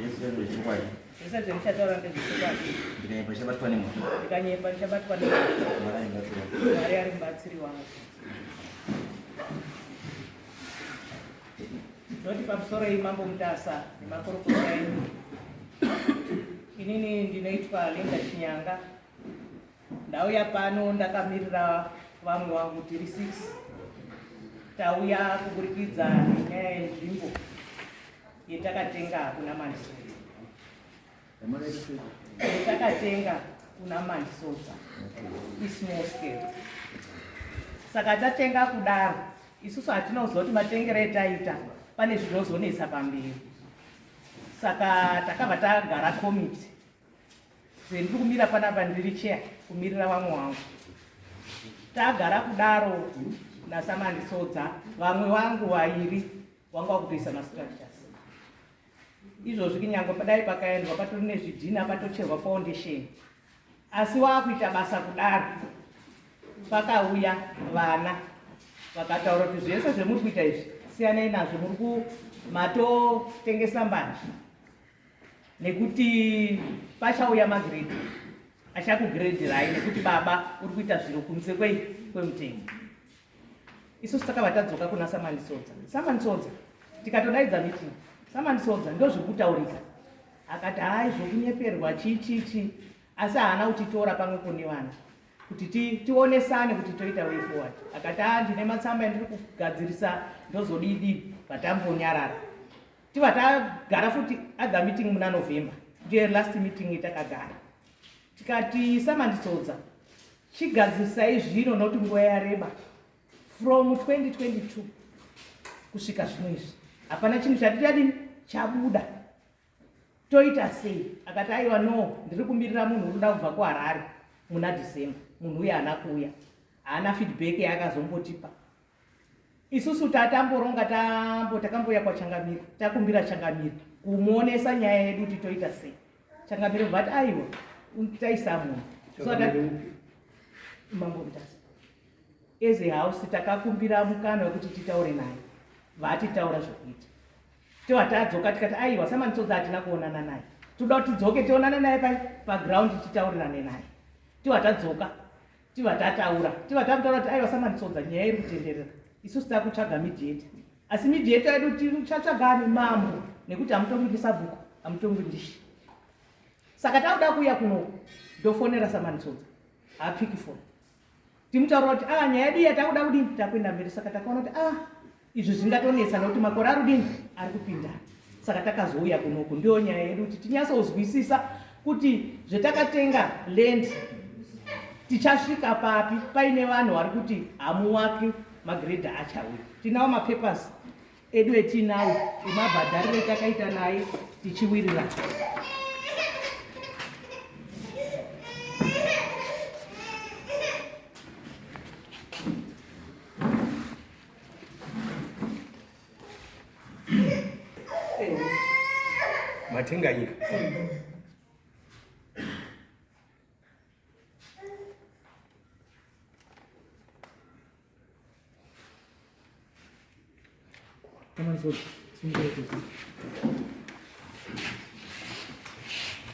Zvese ndezvechokwadi. Zvese zvendichataura ndezvechokwadi. Ndikanyepa ndichabatwa nemhosva. Ndikanyepa ndichabatwa nemhosva. Mwari ari mubatsiri wangu. Mwari ari mubatsiri wangu. Ndoti pamusoro iyi Mambo Mutasa nemakorokota enyu. Inini ndinoitwa Linda Chinyanga. Ndauya pano ndakamirira vamwe vangu tiri 6. Tauya kuburikidza nenyaya yenzvimbo yetakatenga kuna Mandisodza. Yetakatenga kuna Mandisodza ismall scale. Saka tatenga kudaro isusu hatina kuziva kuti matengero etaita pane zvinozonetsa pamberi. Saka takabva tagara komiti Ndiri kumira panapa ndiri chair kumirira vamwe wangu. Tagara kudaro naSamandisodza vamwe vangu vairi wanga wakutoisa mastructures. Izvozvi kinyange padai pakaendwa patori nezvidhina patocherwa foundation. Asi wakuita basa kudaro pakauya vana vakataura kuti zvese zvemuri kuita izvi siyanai nazvo muri kumatotengesa mbanje. Nekuti pachauya magrade achakugredhirai nekuti baba uri kuita zviro kunze kwei kwemutemo. Isusu takabva tadzoka kuna Samandisodza. Samandisodza tikatodaidza meeting. Samandisodza ndozviri kutaurika. Akati hayi zvokunyeperwa chii chii chii asi haana kutitora pamwepo nevana kuti tionesane kuti toita way forward. Akati haa ndine matsamba andiri kugadzirisa ndozodii vatambonyarara. Tiva tagara futi other meeting muna November. Ndiyo last meeting yatakagara. Tikati Samandisodza chigadzirisai zvino noti nguva yareba from 2022 kusvika zvino izvi hapana chinhu chati chadini chabuda toita sei akati aiwa no ndiri kumirira munhu uri kuda kubva kuharare muna december munhu uye haana kuuya haana feedback yaakazombotipa Isusu tatamboronga tambo takambouya kwaChangamire takumbira Changamire kumuonesa nyaya yedu kuti toita sei. Changamire bva ati aiwa taisa munhu. So that Mambo Mutasa. As a house takakumbira mukana wekuti titaure naye. Vatitaura zvekuita. Tova tadzoka tikati aiwa Samanitsodza hatina kuonana naye. Toda kuti tidzoke tionane naye pai paground titaurirane naye. Tova tadzoka Tiva tataura, tiva takutaura kuti aiwa Samandisodza nyaya iri kutenderera. Isusu takutsvaga mediator. Asi mediator yedu tichatsvaga ani mambo nekuti hamutongi ndisabhuku, hamutongi ndishe. Saka takuda kuuya kuno ndofonera Samandisodza. Haapiki phone. Timutaura kuti ah nyaya yedu iya takuda kudini takuenda mberi saka takaona kuti ah Izvi zvingatonetsa nekuti makore ari kudini ari kupinda. Saka takazouya kunoku, ndiyo nyaya yedu kuti tinyatsozwisisa kuti zvetakatenga land tichasvika papi paine vanhu vari kuti hamuwaki magrade achauya. Tinawo mapapers edu etinawo emabhadhariro etakaita naye tichiwirirana. Matenga nyika.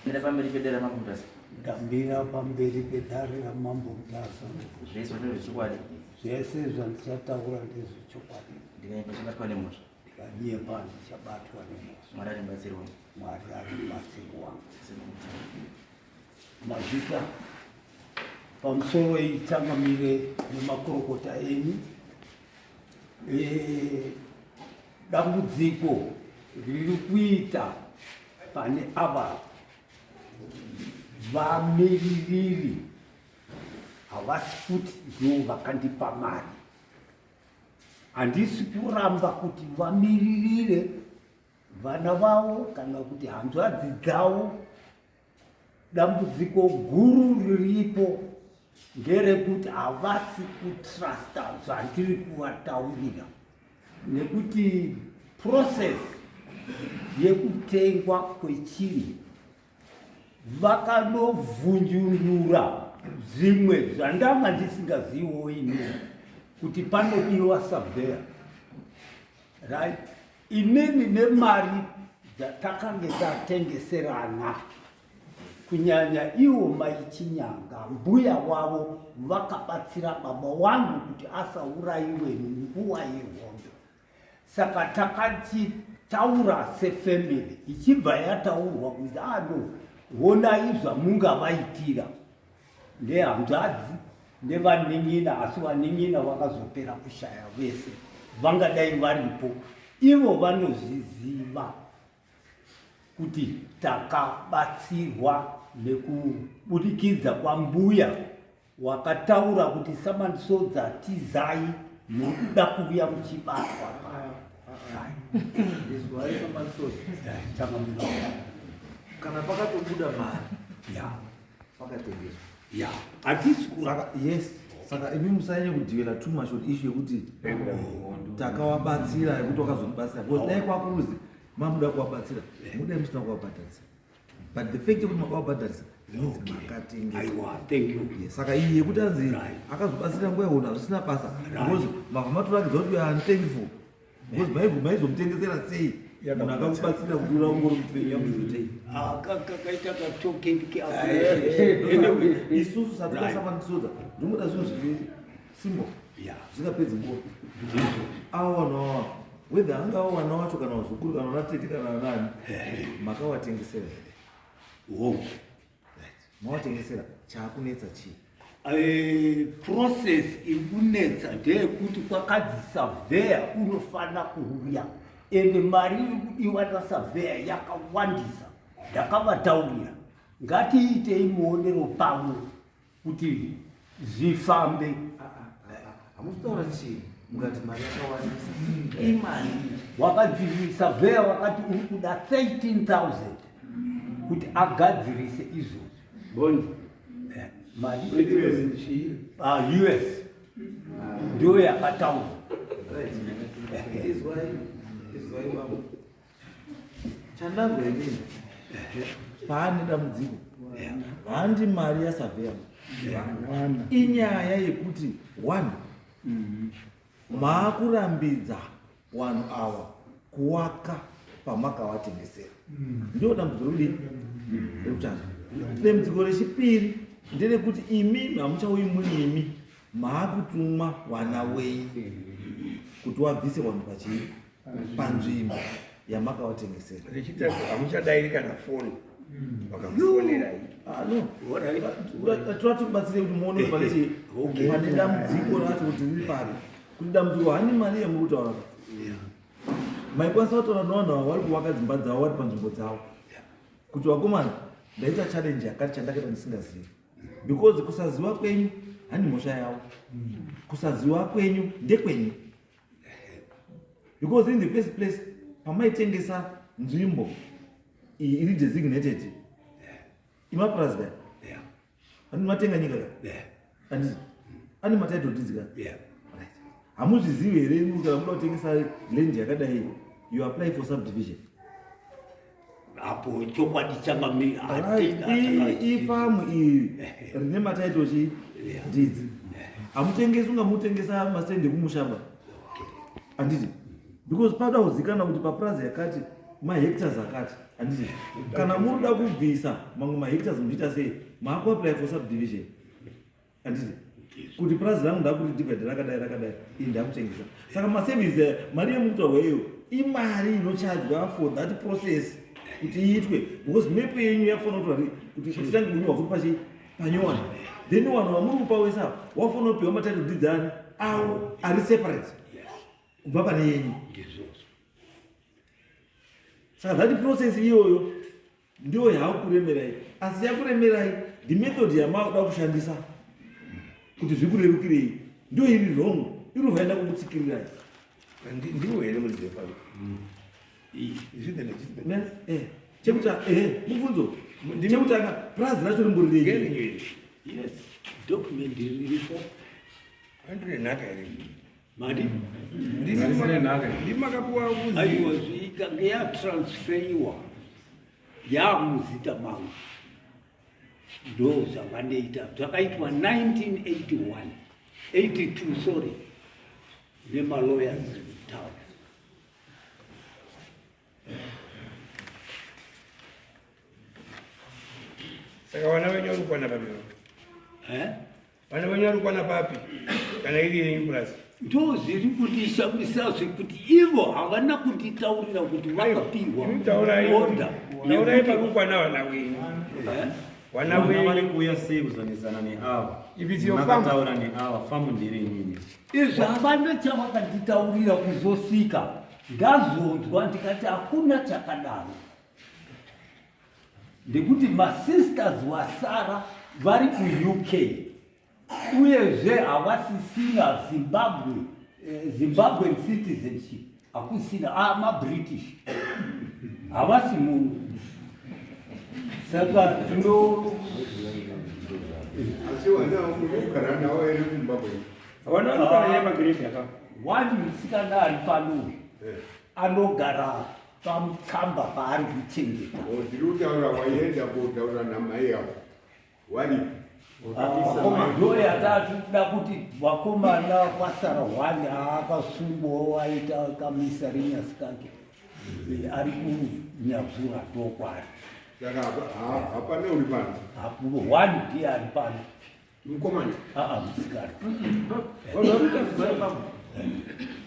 Mira pamberi pedare raMambo Mutasa. Ndamira pamberi pedare raMambo Mutasa. Zvese ndezvechokwadi. Zvese zvandichataura ndezvechokwadi. Ndikanyepa ndichabatwa nemhosva. Ndikanyepa ndichabatwa nemhosva. Mwari ari mubatsiri wangu. Mwari ari mubatsiri wangu. Mazvita pamusoro itsangamire nemakorokota enyu. E, dambudziko riri kuita pane ava vamiririri havasi kuti ndivo vakandipa mari handisi kuramba kuti vamiririre vana vavo kana kuti hanzvadzi dzavo dambudziko guru riripo nderekuti havasi kutrusta zvandiri kuvataurira nekuti process yekutengwa kwechinhu vakanovhunjunura zvimwe zvandanga ndisingaziviwo ini kuti panodiwa surveyor right inini nemari dzatakange tatengeserana kunyanya iwo mai Chinyanga mbuya wavo vakabatsira baba wangu kuti asaurayiwe munguva yehondo. Saka takachitaura sefamily ichibva yataurwa kuti ano ah, honai zvamungavaitira nehanzvadzi nevanin'ina asi vanin'ina vakazopera kushaya vese vangadai varipo ivo vanozviziva kuti takabatsirwa nekubudikidza kwambuya wakataura kuti samandisodza tizai muri kuda kuuya muchibatwa kana pakatobuda mari pakatengeswa ya hatisi saka yes saka imi musanyanye kudhivela too much on issue yekuti takawabatsira yekuti wakazotibatsira because dai kwakuzi mamuda kuwabatsira mudai musina kuwabhadharisa but the fact yekuti makawabhadharisa means makatengesa thank you yes, saka iyi yekuti anzi akazobatsira nguva yehondo hazvisina basa because mabva matorakidza kuti you are unthankful because bible maizomutengesera sei munhu akakubatsira kuti ura ungori mupenyu amuzotei ah, kakaita katokendike isusu satikasamanisodza ndinoda zvinhu zviri simple zvisingapedzi nguva ava vanhu ava whether angava wana wacho kana vazukuru kana vanatete kana vanani makawatengesera here hongu mawatengesera chaakunetsa chii eh, process iri kunetsa ndeyekuti kwakadzi savheya unofanira kuuya ende mari iri kudiwa nasavheya yakawandisa ndakavataurira ngatiitei muonero pamwe kuti zvifambe hamusitaura chii mukati mari yakawandisa imari wakadzivisa vheya wakati uri kuda 13000 kuti agadzirise izvozvo bond eh, mari ah, us ndiyo yakataura Chandanzwa inini paane dambudziko handi mari yasavheya inyaya yekuti one maakurambidza vanhu ava kuwaka pamakawatengesera ndio dambudziko rekudii rekutanga dambudziko rechipiri nderekuti imi hamuchauyi muri imi maakutumwa wana wenyu kuti wabvise vanhu pachii panzvimbo yamakawatengesera rechitatu hamuchadairi kana foni vakamufonera ah, no toda tikubatsire kuti muone kuti pane chii pane dambudziko racho kuti riri pari kuti dambudziko hani mari yamuri kutaura maikwanisa kutaura nevanhu ava vari kuvaka dzimba dzavo vari panzvimbo dzavo kuti vakomana ndaita challenge yakati chandakaita ndisingazivi because kusaziva kwenyu handi mhosva yavo kusaziva kwenyu ndekwenyu because in the first place pamaitengesa nzvimbo iyi iri designated imapurazi kaya ani matenga nyika ka anditi ane matitle deeds ka hamuzvizivi here kana muda kutengesa land yakadai you apply for subdivision apo chokwadi chamamiri ifamu iyi rine mataito chi ndidzi hamutengesi unga mutengesa mastendi ekumushamba handiti because pada kuzikana kuti papurazi yakati mahectares akati handiti kana muri kuda kubvisa mamwe mahectares muchiita sei maakuapply for subdivision handiti kuti purazi rangu ndakuti divide rakadai rakadai iyi ndakutengesa saka maservice eh, mari yemukutaurwa iyo imari inochajwa for that process kuti iitwe because mepo yenyu yakufanira kuti kuti titange kunyorwa futi pachi panyowani then vanhu vamuri kupa wese apa wafanira kupiwa matitle deeds ani awo ari separate kubva pane yenyu saka that process iyoyo ndiyo yakuremerai asi yakuremerai the method yamakuda kushandisa kuti zvikurerukirei ndiyo iri wrong iri vaenda kukutsikirirai ndiwo here muridzi wepano eh, chekutanga eh, mubvunzo chekutanga prazi racho rimbori renyu yes document riripo andine nhaka here Madi? Ndimakapuwa kuzi. Aiwa zvikange yatransferiwa yamuzita mangu ndo zvavandoita zvakaitwa 1981 82 sorry nemalawyers town. Saka vana venyu vari kukwana papi? Eh? Vana venyu vari kukwana papi kana iri yenyu purasi? Ndo zviri kundishamisa zvekuti ivo havana kunditaurira kuti vakapiwa order. Taurai pari kukwana vana wenyu. Eh? Vana Vana vari wenyu. kuuya sei kuzonetsana neava? If it's your farm. Makataura neava, famu nderenyini. Izvi havana chavakanditaurira kuzosvika ndazonzwa ndikati hakuna chakadaro, ndekuti masisters wasara vari kuUK, uyezve havasisina Zimbabwe, Zimbabwean citizenship hakusina, ah, maBritish havasi muno, saka tino Asi vana muri kugara navo here kuZimbabwe? Vana vari kukwana nemagiredhi aka. Wani musikana ari pano uyu anogara pamutsamba paari kuchengeta. Ndiri kutaura waienda kotaura namai avo wari Ndo yatatoda kuti vakomana kwasara one akasungwawo, aita kamisa rinyasi kake. Ari kuNyazura, ndokwari. Saka hapana uri pano? Hapo one ndiye ari pano. Mukomana. Aa, musikana.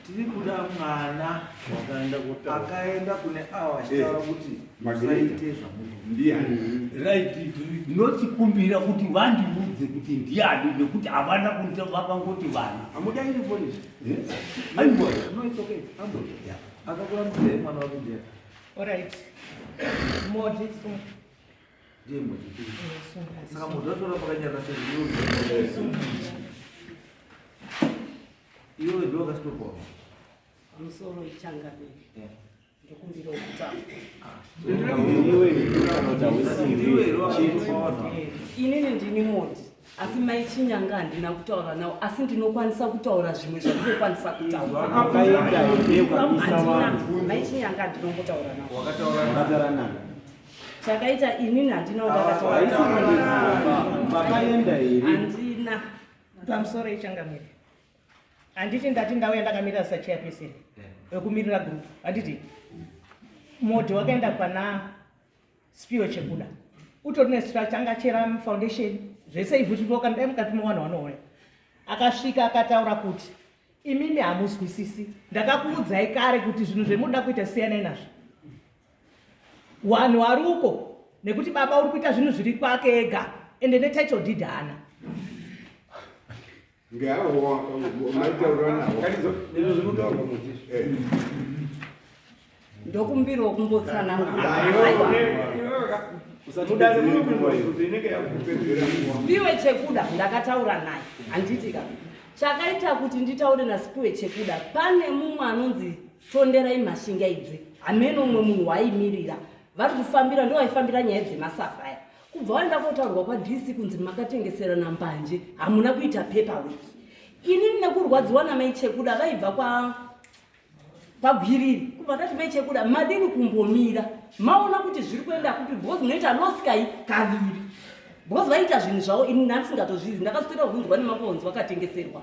Tiri kuda mwana akaenda kune awa achitaura kuti Margarita. musaite zvamuri. Ndiani? Right, ndinotikumbira kuti vandiudze kuti ndiani, nekuti havana kunde, vakangoti vana. Hamudairi polisi. Aiwa. No, it's okay. Ambo akakurambidzai mwana wake ndiye? Alright, Modi. Ndiye Modi. Saka munhu atora pakanyarira sezvo iwewe ndiwe wakasitopawo. Pamusoro, ichangamire, ndokumbira kutaura. Ndiwe here wakatopa vanhu? Inini ndini Modi, asi mai Chinyanga handina kutaura navo, asi ndinokwanisa kutaura zvimwe zvandinokwanisa kutaura. Akaenda here ukabisa Handina vanhu? mai Chinyanga handinongotaura navo. Wakataura nani? Chakaita inini handina Haisi wandakataura. kunetsana. Makaenda here? Handina. Pamusoro, ichangamire, handiti ndati ndauya ndakamirira sachairperson wekumirira group, handiti? Modhi wakaenda pana Spiwe Chekuda, utori nestructure, angachera foundation, zvese ivhu chitoka, dai mukati mewanhu vanouya. Akasvika akataura kuti imimi hamuzwisisi, ndakakuudzai kare kuti zvinhu zvemunoda kuita siyanai nazvo, vanhu vari uko, nekuti baba uri kuita zvinhu zviri kwake ega, ende netitle deed haana. Ngeavo maitaura navo? Izvo zviri kutaurwa mudzizvo. Ndokumbirawo kumbotsanangura. Aiwa. Mudare munopindwa kuti inenge yakupedzera. Spiwe Chekuda ndakataura naye, handiti ka? Chakaita kuti nditaure naSpiwe Chekuda, pane mumwe anonzi Tonderai Mashingaidze, hamene umwe munhu waaimirira, vari kufambira, ndo vaifambira nyaya dzemasafa aya. Kubva waenda kotaurwa kwaDC kunzi makatengeserana mbanje, hamuna kuita paperwork. Inini nekurwadziwa namai Chekuda vaibva kwa pagwiriri, kubva ndati, "Mai Chekuda, madini kumbomira maona kuti zviri kuenda kupi? Because munoita loss kai kaviri." Because vaita zvinhu zvavo, ini ndandisingatozvizi. Ndakazotoita kubvunzwa nemakonzi vakatengeserwa.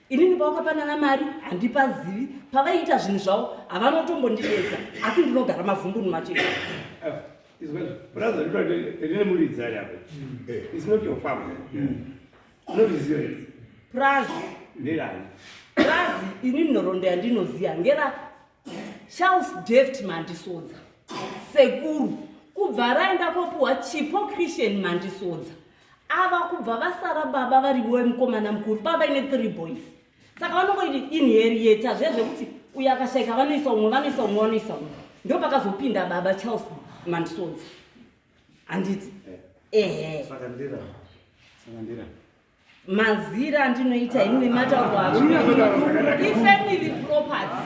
Inini pavakapanana mari handipazivi, pavaiita zvinhu zvavo havana kutombondidedza, asi ndinogara mavhumbuni machena. Brother, rine muridzi ari apo. It's not your farm. Unoriziva here? Prazi. Nderani? Prazi inini nhoroondo yandinoziva ngera Charles David Mandisodza sekuru, kubva raenda kopiwa Chipo Christian Mandisodza. Ava kubva vasara baba variwo mukomana mukuru, baba ine three boys, saka vanongoiti inheriyeta zviya zvekuti uyo akashaika vanoisa umwe, vanoisa umwe, vanoisa umwe. Ndo pakazopinda baba Charles Mandisodza, handiti? Ehe. Saka ndira, Saka ndira. Mazira andinoita ini nemataurwa azvo, ifamily property.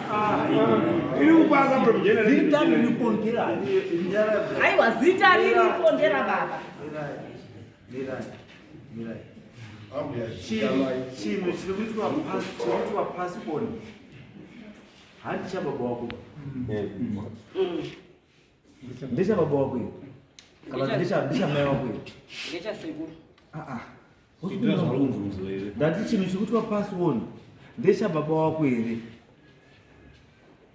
Iri kupasa from generation to Zita generation. riripo nderani? Aiwa, zita riripo ndera baba. Mirai, mirai. Chinhu chiri kuitwa pass on handi chababa wako, ndechababa wako here kana kuti ndechamai wako here? Ngechasekuru. Ah, Kuitira zvauri kubvunzwa iwe. Ndati chinhu chiri kuitwa pass on ndechababa wako here?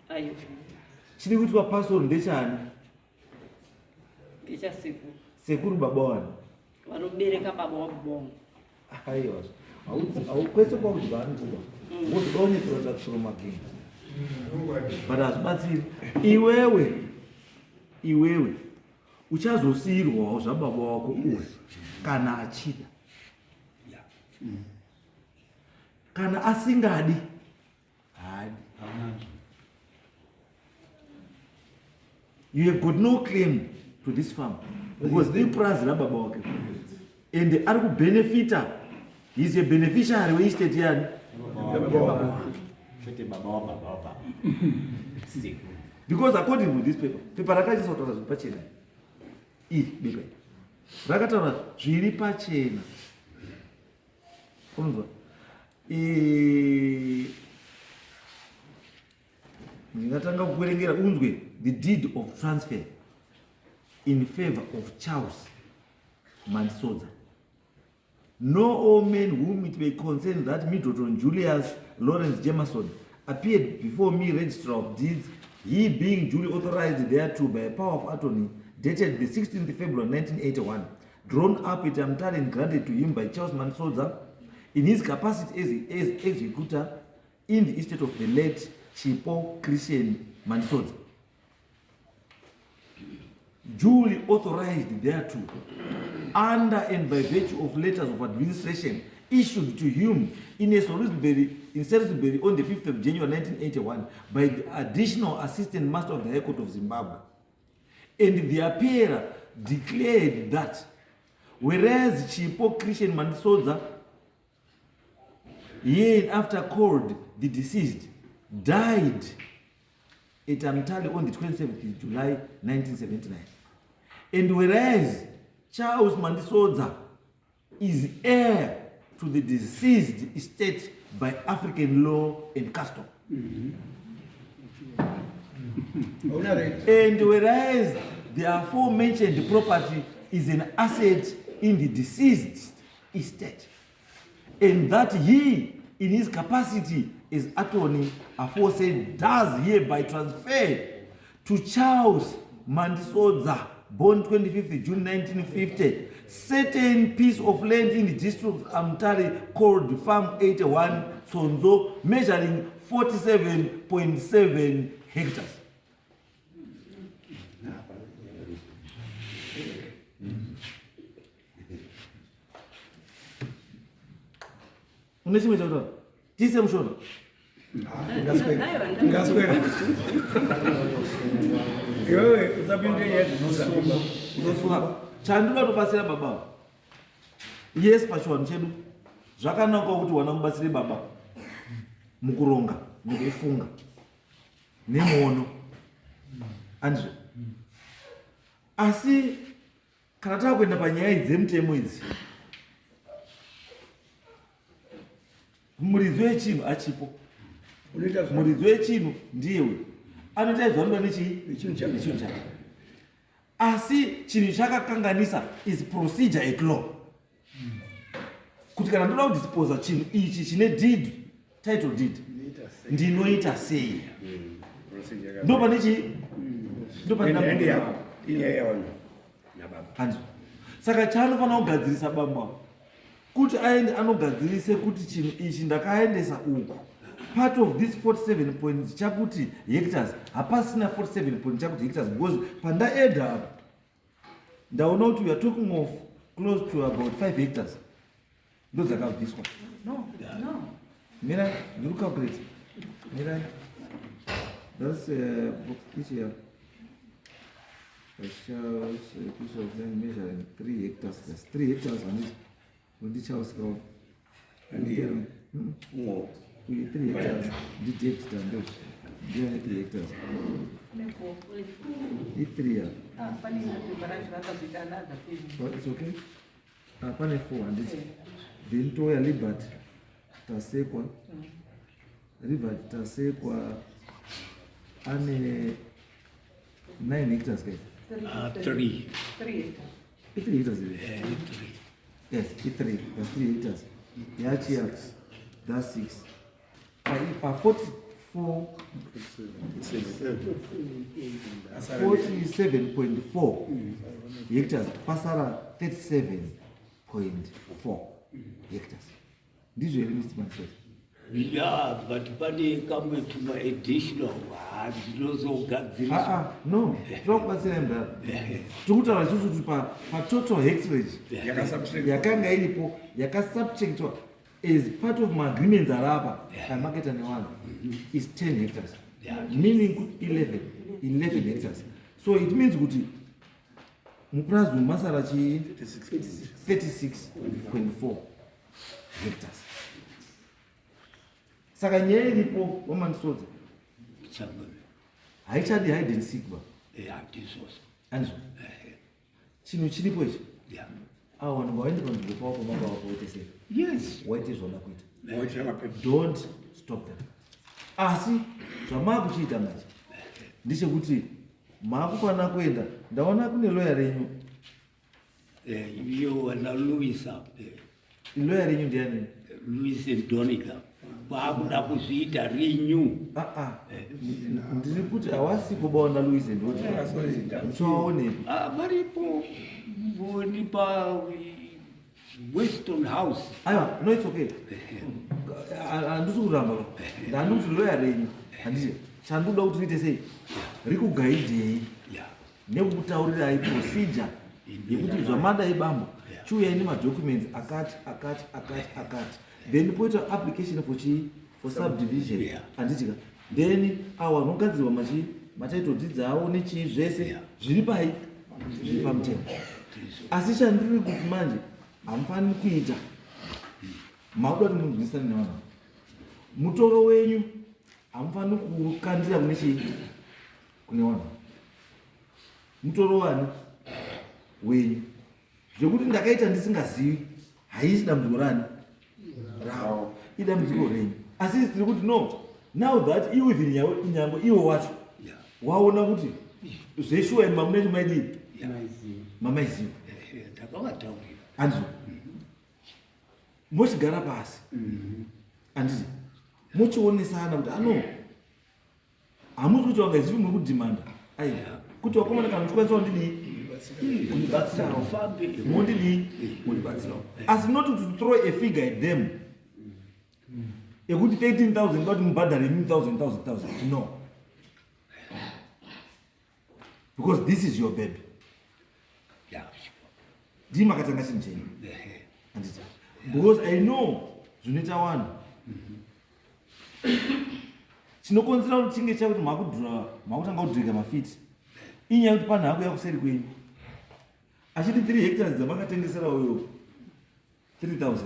Aiwa. Chiri kuitwa pass on ndechani? Ngechasekuru. Sekuru baba wani? Vanobereka baba wabongo. Aiwa, kwese kwakudya anikuba wozoda unyepera tatsuro magenga, but hazvibatsiri. Iwewe, iwewe uchazosiyirwawo zvababa wako uyu kana achida, kana asingadi haadi. You have got no claim to this farm because ipurazi rababa wake and ari kubenefita. He is a beneficiary weestate yani. Kwete baba wababa wababa. Because according to this paper, pepa rakaisa kutaura zviri pachena. Iri bepa iri rakataura zviri pachena. Unonzwa? Ndingatanga kuverengera unzwe. The deed of transfer in favor of Charles Mandisodza. Know all men whom it may concern that Middleton Julius Lawrence Jameson appeared before me, Registrar of Deeds, he being duly authorized thereto by a power of attorney dated the 16th February 1981, drawn up at Umtali and granted to him by Charles Mandisodza in his capacity as executor in the estate of the late Chipo Christian Mandisodza, duly authorized thereto under and by virtue of letters of administration issued to him in Salisbury on the 5th of January 1981 by the additional assistant master of the High Court of Zimbabwe. And the appearer declared that whereas Chipo Christian Mandisodza, hereinafter called the deceased, died at Umtali on the 27th July 1979, and whereas Charles Mandisodza is heir to the deceased estate by African law and custom, Hauna right. and whereas the aforementioned property is an asset in the deceased estate, and that he, in his capacity as attorney aforesaid, does hereby transfer to Charles Mandisodza, born 25th June 1950, certain piece of land in the district of Umtali called Farm 81 Tsonzo, measuring 47.7 hectares. Une chimwe chakutaura? Tiise mushona. Ngaswera iwewe, usapinde nyaya dzinosungwa. Unosunga. Chandinoda kutobatsira baba, yes, pachiwanhu chedu zvakanaka kuti wana mubatsire baba mukuronga nekufunga nemuono, andizvo? Asi kana taakuenda panyaya idzi dzemutemo idzi, muridzi wechinhu achipo. Unoita Muridzi wechinhu ndiye uyu anoita izvo anoda nechii? Nechinhu chake. Nechinhu chake. Asi chinhu chakakanganisa is procedure at law, kuti kana ndoda kudisposa chinhu ichi chine deed, title deed, ndinoita sei? Ndo pane chii, ndo pane Ende dambudziko. yako inyaya yavanhu nababa. Hanzwa, saka chaanofanira kugadzirisa baba, kuti aende anogadzirise kuti chinhu ichi ndakaendesa uku, part of this 47 point chakuti hectares, hapasina 47 point chakuti hectares, because pandaedha apa ndaona kuti we are talking of close to about 5 hectares ndo dzakabviswa. No. Mirai, ndiri kucalculate. Mirai, that's box each here. Charles, a piece of land measuring 3 hectares. That's 3 hectares handiti? Undi Charles Kawa. Ndiyo. Ngo. Uyu 3 hectares ndiDavid Tando, ndiane 3 hectares. I3 ya. Ah, pane pepa racho rakazoita another page. But it's okay. Ah, pane 4, handiti? Then toya Libert Tasekwa. Libert Tasekwa ane 9 hectares, guys. Three. 3 hectares. I3 hectares here. Yeah, three. Yes, i3. That's 3 hectares. Yachiya, that's 6. Pa 44, 47.4 hectares, pasara 37. 36.4 hectares. Ndizvo here, Mr Mansoza? Ya, but pane kamwe tuma additional ndinozogadziriswa. Ah, no, tinoda kubatsirai mudhara. Tiri kutaura isusu kuti patotal hectarage yakanga iripo, yakasubjectwa as part of maagreements ari apa amaketa nevanhu, is 10 hectares, meaning kuti 11, 11 hectares. So it means kuti mupurazi umu masara chii? 36.4 hectares. Saka nyaya iripo, vaMandisodza, haichadi hide and seek ba. Ndizvozvo. Andizvo chinhu chiripo ichi. Awa vanhu vaende panzvimbo pavo pamanga vapo, waite sei? Waite zvaoda kuita. Don't stop them. Asi zvamaakuchiita manje ndechekuti maakufanira kuenda, ndaona kune loya renyu. Iyo wana Louisa. Loya renyu ndiani? Louis Donica, kwakuda kuzviita renew. Ah, ndiri kuti hawasi kubaona Louis ndoti muchawaonepi? Ah, varipo, voni pa Weston House. Aiwa, no, it's okay. Handisi kuramba ba, ndandi kuti loya renyu, handiti chandikuda kuti riite sei, rikugaidhei nekukutaurirai procedure yekuti zvamadai bambo, chiuyai nemadocuments akati, akati, akati, akati, then poita application for chii? For subdivision. Handitika? Then awa anogadzirwa machi matitle deeds avo nechii zvese zviri pai, zviri pamutemo. Asi chandiri kuti manje hamufaniri kuita, makuda kuti munzwisane nevanhu ava. Mutoro wenyu hamufaniri kukandira kune chii, kune vanhu. Mutoro wani wenyu, zvekuti ndakaita ndisingazivi, haisi dambudziko rani ravo, idambudziko renyu. Asi tiri kuti no, now that iwe even nyange iwe wacho waona kuti zveshuwa imba munenge maidii, mamaiziva. Ndakavataurira. Handizvo, mochigara pasi, handiti mochionesana kuti ano hamusi kuti wangazivi muri kudhimanda, aiwa, kuti vakomana, kana muchikwanisa kundidii, kundibatsirawo, mondidii, mundibatsirawo, asi not to throw a figure at them ekuti 13,000 kuti mubhadhare 1000 1000 1000. No, because this is your baby. Ndii makatanga chinhu chenyu, handiti? Because I know zvinoita vanhu, chinokonzera kuti chinge chakuti makudhura, makutanga kudhurika mafiti, inyaya yekuti pane hakuya kuseri kwenyu achiti 3 hectares dzamakatengesera uyo 3000,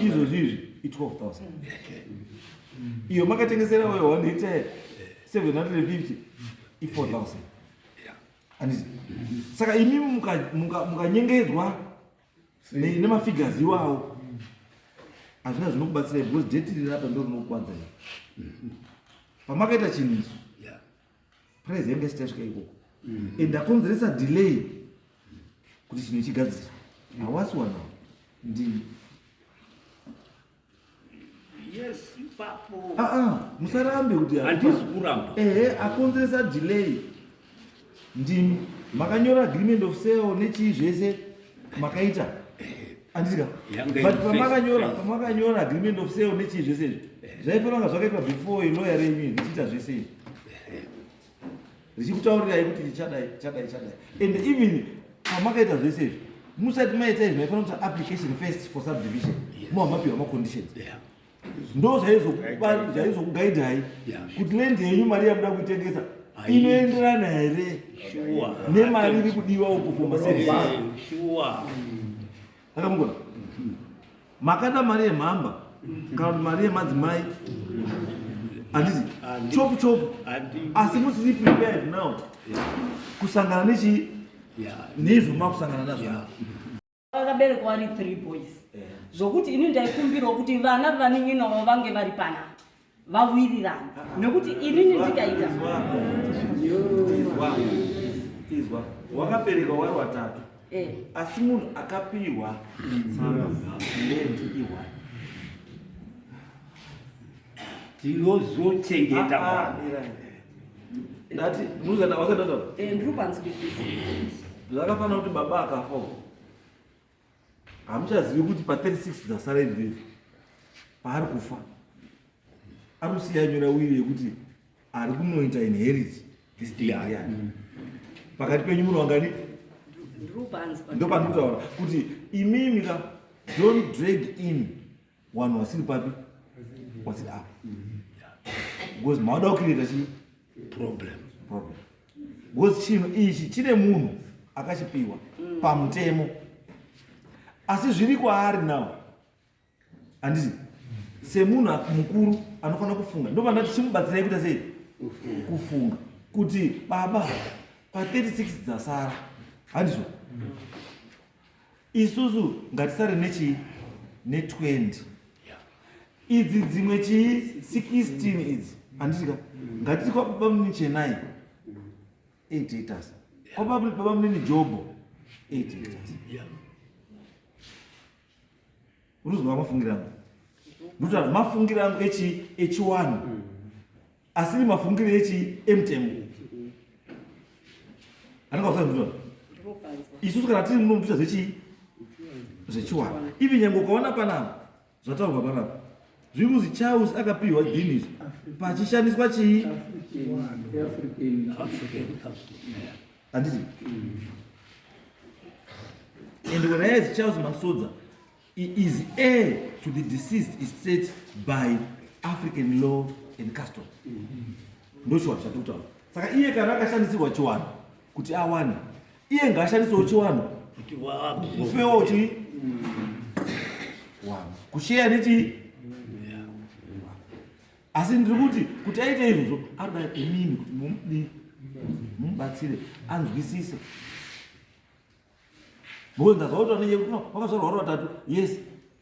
izvozvi izvi i12 000. Iyo makatengesera uyo 1 hectare 750, i4000, handiti? Saka imimi mukanyengedzwa nemafigures iwawo, hazvina zvinokubatsirai, because date riri apa ndo rinokukwadzai. Pamakaita chinhu ichi, price yanga isati yasvika ikoko, and ndakonzeresa delay kuti chinhu chigadziriswe hawasi wanawo ndini. Yes, ipapo. Ah, ah, musarambe kuti Handisi kuramba. Ehe, akonzeresa delay ndimi. Makanyora agreement of sale nechii zvese makaita, handitika? Yanga But iri face pamakanyora to face. Pamakanyora agreement of sale nechii zvese izvi, zvaifanira kunga zvakaitwa before iloya renyu richiita zvese izvi, richikutaurirai kuti chadai, chadai, chadai. And even pamakaita zvese izvi, musati maita izvi, maifanira kuita application first for subdivision, mova mapiwa maconditions. Ndo zvaizokugaidhai kuti land yenyu, mari yamuda kuitengesa inoenderana here nemari iri kudiwa uko for maservices. Akamugona makada mari yemhamba kana kuti mari yemadzimai, handiti? Chopu chopu, asi musiri prepared now kusangana nechi neizvo makusangana nazvo. Vakaberekwa vari three boys, zvokuti ini ndaikumbirawo kuti vana vanin'inavo vange vari panapa, vawirirana, nekuti inini ndikaita Izwa, izwa, wakaberekwa wari watatu, asi munhu akapiwa tsamba land i1. Tinozochengeta Ah, ah, vanhu. mirai. Ndati muzana wasandataura. Ndiri panzwisisa. Zvakafanira kuti baba akafa Hamuchazivi kuti pa36 dzasara idzidzi paari kufa ari kusiya nyora wiri yekuti ari kunoita inherit this thing ndiani pakati penyu muri wangani? Ndopandikutaura kuti imimi ka, don't drag in vanhu vasiri papi, wasiri apa, because mauda kucreata chi problem. Problem, because chinhu ichi chine munhu akachipiwa pamutemo, asi zviri kwaari now, handiti? Semunhu mukuru anofanira kufunga, ndopandati chimubatsirai kuita sei, kufunga kuti baba, pa36 dzasara, handizvo? Isusu ngatisare nechii, ne20 idzi, dzimwe chii, 16 idzi, handitika? Ngatiti kwababa munini Chenai 8 hectares, kwababa munini Jobho 8 hectares. Unozwa mafungiro angu? Ndotaura mafungiro angu echi echiwanhu, asiri mafungiro echi emutemo. Anenge isusu kana tiri muno mutuita zvechii, zvechiwanhu. Ivi nyange ukaona panapa zvataurwa panapa, zviri kuzi Charles akapiwa dini izvi pachishandiswa chii, handiti? And whereas Charles Masodza he is heir to the deceased estate by African law and custom, ndochiwanhu chatiri kutaura. Saka iye kana akashandisirwa chiwanhu kuti awane, iye ngaashandisewo chiwanhu kuti kupewawo chii, wano kusheya nechii. Asi ndiri kuti aite izvozvo arikuda imimi kuti mumudi mumubatsire anzwisise, because ndazwa kuti vanenge vakazvarwa vari vatatu. Yes,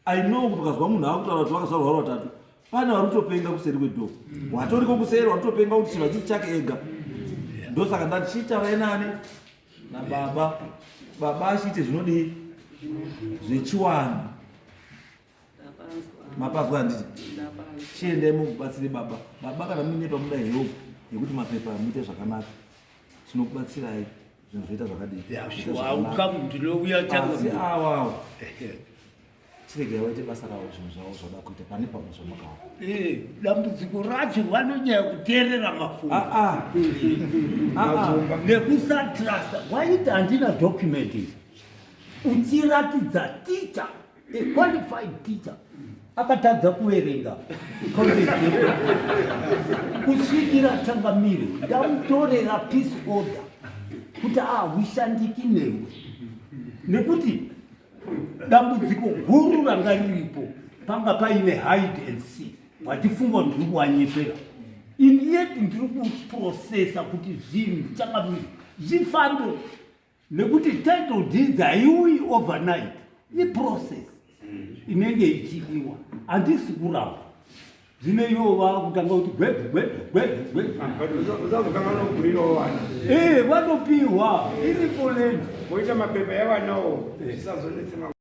I know kuti ukazwa munhu akutaura kuti vakazvarwa vari vatatu, pane vari kutopenga kuseri kwedhoo, watoriko kuseri, vari kutopenga kuti chinhu hachisi chake ega. Ndosaka ndati chiitaurai nani, nababa. Baba achiite zvinodii, zvechiwanhu. Mapazwa, handiti? Chiendai mukubatsire baba. Baba, kana muine pamuda help yekuti mapepa muite zvakanaka, tinokubatsirai, zvinhu zvoita zvakadii. Ndinouya. Asi awawo chiregai waite basa ravo, zvinhu zvavo zvada kuita pane pamwe zvamakawa. Dambudziko racho vanonyanya kuteerera mafungo Ah, ah. nekusatrasta. Waiti handina document iyi, uchiratidza teacher, a qualified teacher akatadza kuverenga content, kusvikira Changamire ndamutorera peace order kuti ahushandiki newe, nekuti dambudziko guru ranga riripo panga paine hide and seek. Wachifunga kuti ndiri kuwanyepera, in yet ndiri kuprocessa kuti zvinhu, Changamire, zvifambe, nekuti title deeds haiuyi overnight, iprocess inenge ichidiwa. Handisi kuramba zvino, ivo vakutanga kuti gwebvu gwebvu gwebvu gwebvu. Usazokanganwa kugurirawo vana. Vanopiwa, iripo land. Voita mapepa evanawo, zvisazonetse.